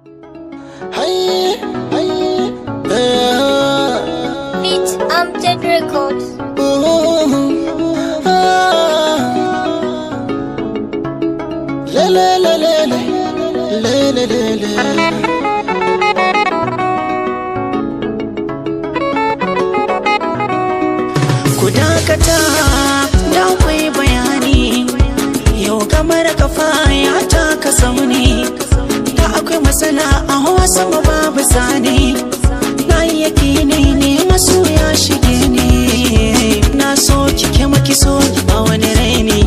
Hai, hai, eh, Beat Amjad Records. Ooh, ah. Le le le le le le le le le. Ku dakata, da akwai bayani. Yau kamar kafa ya taka sauni. Da akwai matsala a hawa sama babu zane. Na yi yakini ne masu ya shige ni. Na so kike maki so ba wani raini.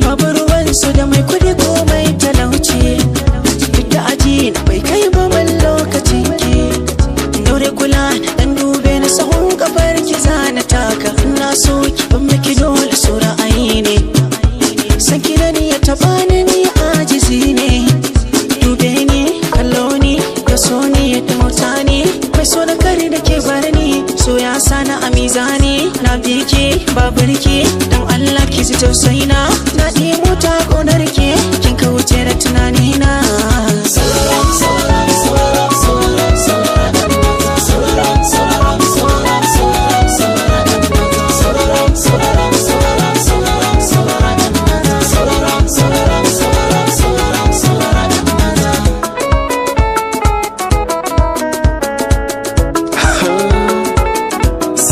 Babu ruwansu da mai kudi ko mai talauci. Duk da aji na bai kai ba ban lokacin ki. Daure kula dan dube na sahun kafar ki zana taka. Na so ki ban miki dole so ra'ayi ne. San ki da ni ya taba ni ni ajizi ne. Dube ni kallo ni da so ni da mota ni. Mai so da kare da ke bar ni so ya sana a mizani. Na biki ba birki dan Allah ki ji tausayi na. Na ɗi mota ƙaunar ki kin kauce da tunani na.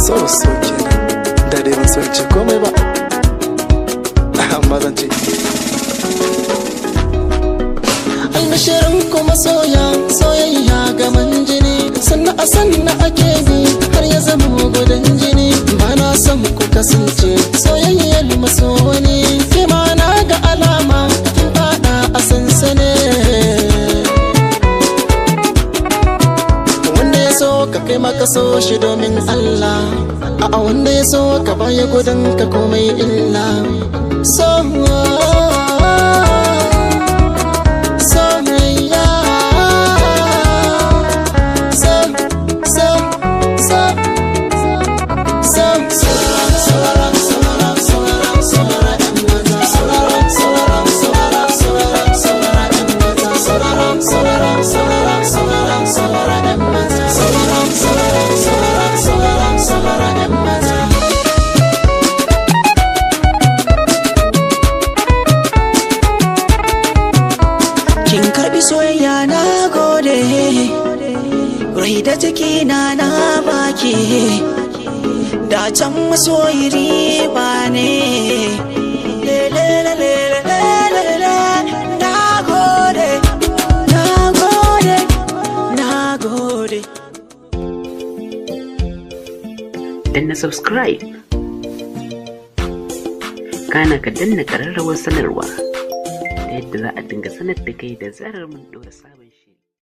So so kenan. Da dai ban so in ce komai ba. Amma zan ce. Albishirin kuma soya, soyayya gaman jini. Sannan a sannan ake bi har ya zama gudan jini. Ba na son ku kasance soyayyar maso wani. Ke ma na ga alama kin fada a sansane. Wanda ya so ka kai maka so shi domin Allah. A'a, wanda ya so ka baya gudun ka komai illa. So soyayya, so so so so. Kin karbi soyayya, na gode. Rai da jiki na na baki. Da can masoyi riba ne. Le le le le le le le. Na gode, na gode, na gode. Danna subscribe, kana ka danna ƙararrawar sanarwa ta yadda za a dinga sanar da kai da zarar mun ɗora sabon